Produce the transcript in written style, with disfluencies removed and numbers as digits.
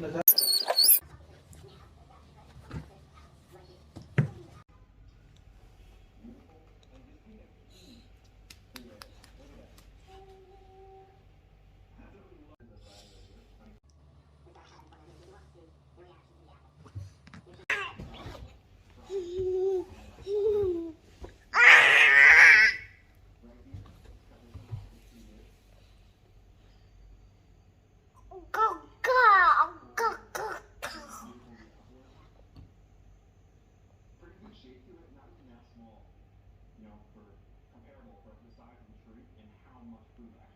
Go, go, go, go, go. Pretty good shape to it, not even that small, you know, for comparable for the size of the tree and how much fruit actually.